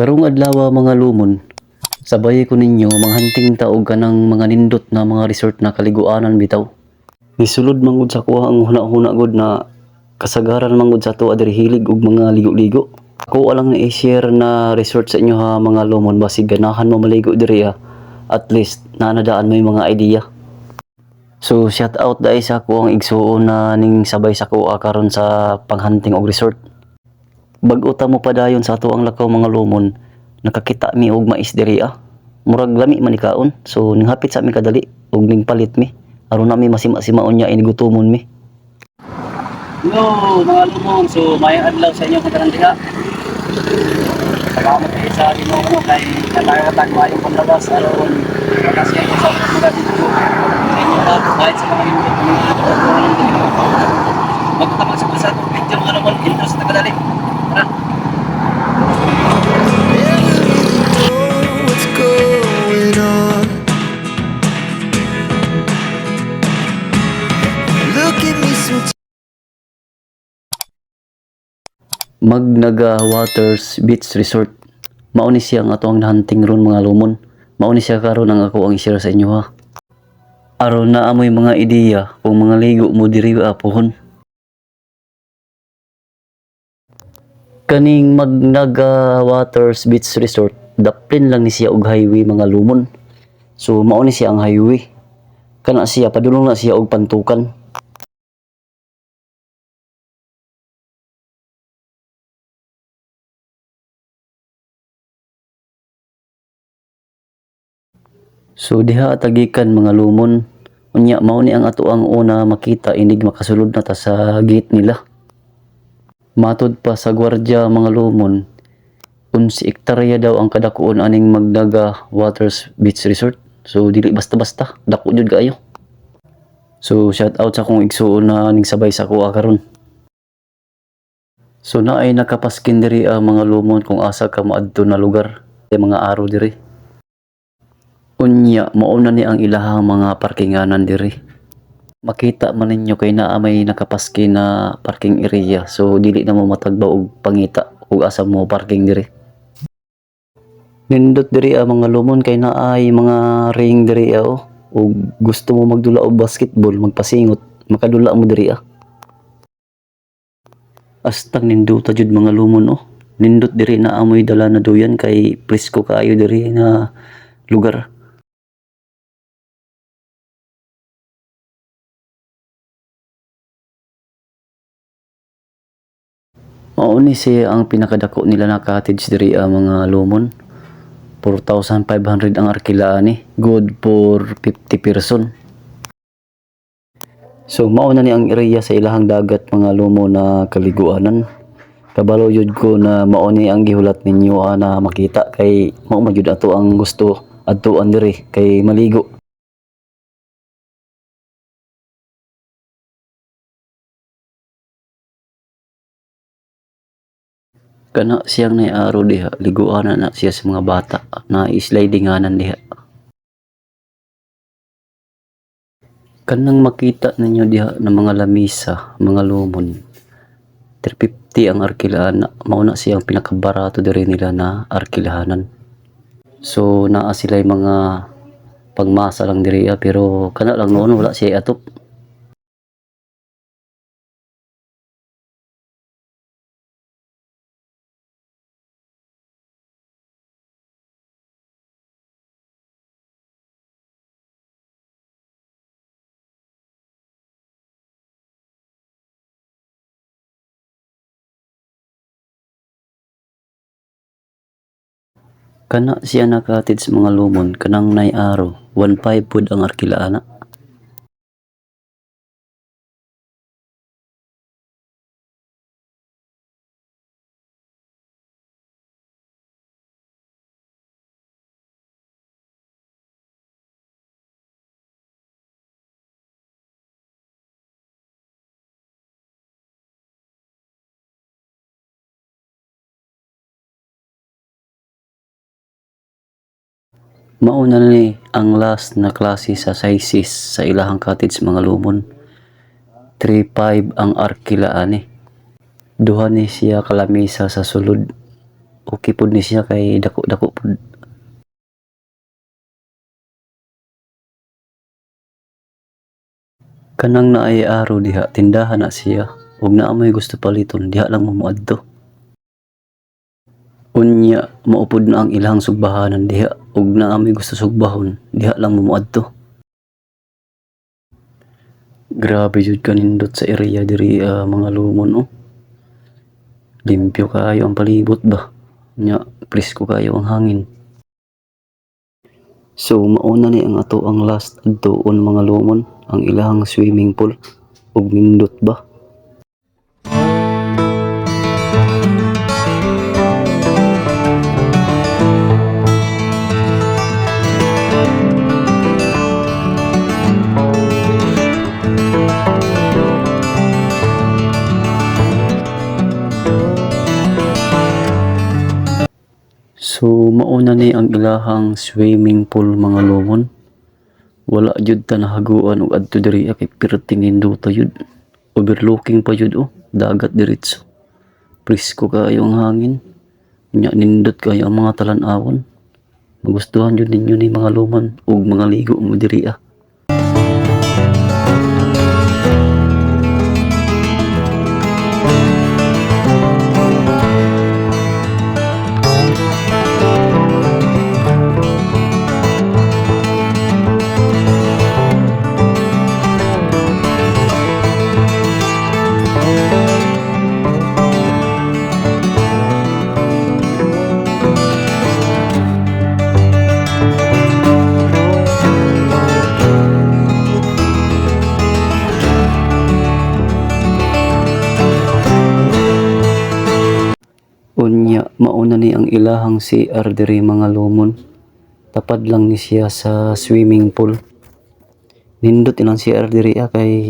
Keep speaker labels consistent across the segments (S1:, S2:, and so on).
S1: Karong adlaw, mga lumon, sabay ko ninyo manghunting ta og kanang mga nindot na mga resort na kaliguanan bitaw. Nisulod man gud sa kuha ang huna-huna gud na kasagaran man gud sa ato diri hilig og mga ligo-ligo. Ako lang na i-share na resort sa inyo ha, mga lumon, basig ganahan mo maligo diri ha. At least naanadaan mo yung mga idea. So shout out dai sa ako ang igsuon na ning sabay sa kuha karon sa panghunting og resort. Bag-o ta mo padayon sa ato ang lakaw, mga lumon, nakakita mi og mais diri ah. Murag lami man ni kaon. So ninghapit sa mi kadali ug ningpalit mi. Aron na mi masima-simaon niya inigutomon mi. Hello, mga lumon, so maayong adlaw sa inyo katanan diha. Salamat kay sa Ginoo kay katag maayong panlabas aron makasiya ko sa mga video sa inyo ha, kahit sa mga nindot mga video. Magkatama sa atong video, mga lumon, intro sa kadali. Tara.
S2: Know what's going on. Look at me so
S1: Magnaga Waters Beach Resort. Mao ni siya ang ato ang nahunting ron, mga lumon. Mao ni siya karon ang ako ang i-share sa inyo ha. Aron naa moy mga ideya kung mga ligo mo diri apohon. Kaning Magnaga Waters Beach Resort, daplin lang ni siya og highway, mga lumon. So mao ni siya ang highway. Kana siya padulong na siya og Pantukan. So diha tagikan, mga lumon. Unya mao ni ang ato ang una makita inig makasulod na ta sa gate nila. Matud pa sa gwardiya, mga lumon, 11 ektarya daw ang kadakuon aning Magnaga Waters Beach Resort. So dili basta-basta, dako jud kaayo. So shout out sa akong igsuon na ning sabay sa kuha karon. So naay nakapaskin diri ang mga lumon kung asa ka moadto na lugar, ay mga araw diri. Unya, mao na ni ang ilahang mga parkinganan diri. Makita man ninyo kay naa may nakapaskin na parking area. So dili na mo matagbaw og pangita ug asa mo parking diri. Nindot diri ang mga lumon kay naay mga ring diri oh. Ug gusto mo magdula og basketball, magpasingot, makadula mo diri ah. Astang nindota jud, mga lumon, oh. Nindot diri na amoy dala na duyan kay presko kaayo diri na lugar. Mao ni siya ang pinakadako nila na cottage diri ang mga lumon. 4,500 ang arkilaan ni. Good for 50 person. So mao na ni ang area sa ilahang dagat, mga lumon, na kaliguanan. Kabalo jud ko na mao ni ang gihulat ninyo na makita kay mao man jud ato ang gusto adtuan diri kay maligo. Kana siyang naay-araw diha, liguanan na siya sa mga bata na slidinganan diha. Kanang makita ninyo diha ng mga lamisa, mga lumon. 350 ang arkilaan na. Mao na siya ang pinakabarato diri nila na arkilahanan. So naa sila mga pangmasa lang diri ah, pero kana lang noon wala siya atop. Kana siya na cottage, mga lumon, kanang nay aro, 1.5 pud ang arkilaan na. Mao na ni ang last na klase sa sizes sa ilahang cottage, mga lumon. 3.5 ang arkilaan ni. Duha ni siya kalamisa sa sulod. Okay pud ni siya kay dako-dako pud. Kanang naay arrow diha, tindahan na siya. Ug naa moy gusto paliton, diha lang mo moadto. Unya, mao pud na ang ilang sugbahanan diha. Ug naa moy gusto sugbahon, diha lang mo moadto. Grabe jud kanindot sa area diri mga lumon oh. Limpyo kaayo ang palibot ba. Nya presko kaayo ang hangin. So mauna ni ang ato ang last adtuon, mga lumon, ang ilahang swimming pool ug nindot ba. So mauna ni ang ilahang swimming pool, mga lumon. Wala jud ta nahaguan og adto diri kay perting nindota jud. Overlooking pa jud oh, dagat diretso. Presko kaayo ang hangin. Nya nindot kaayo ang mga talan-awon. Magustuhan jud ninyo ni, mga lumon, ug mga ligo mo diri ah. Unya, mauna ni ang ilahang CR diri, mga lumon. Tapad lang ni siya sa swimming pool. Nindot ilang CR diri kay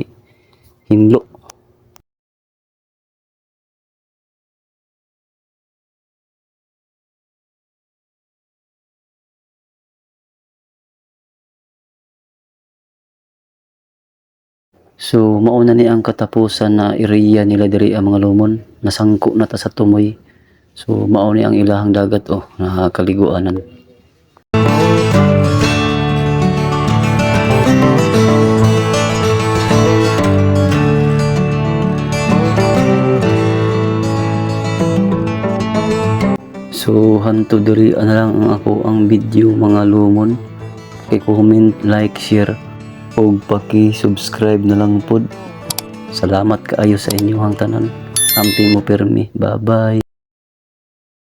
S1: hinlo. So mauna ni ang katapusan na area nila diri ang mga lumon. Nasangko na ta sa tumoy. So mao ni ang ilahang dagat oh, nakakaliguanan. So hanto diri na lang ang ako ang video, mga lumon. Paki-comment, like, share ug paki-subscribe na lang pod. Salamat kaayo sa inyong tanan. Amping mo pirmi. Bye-bye.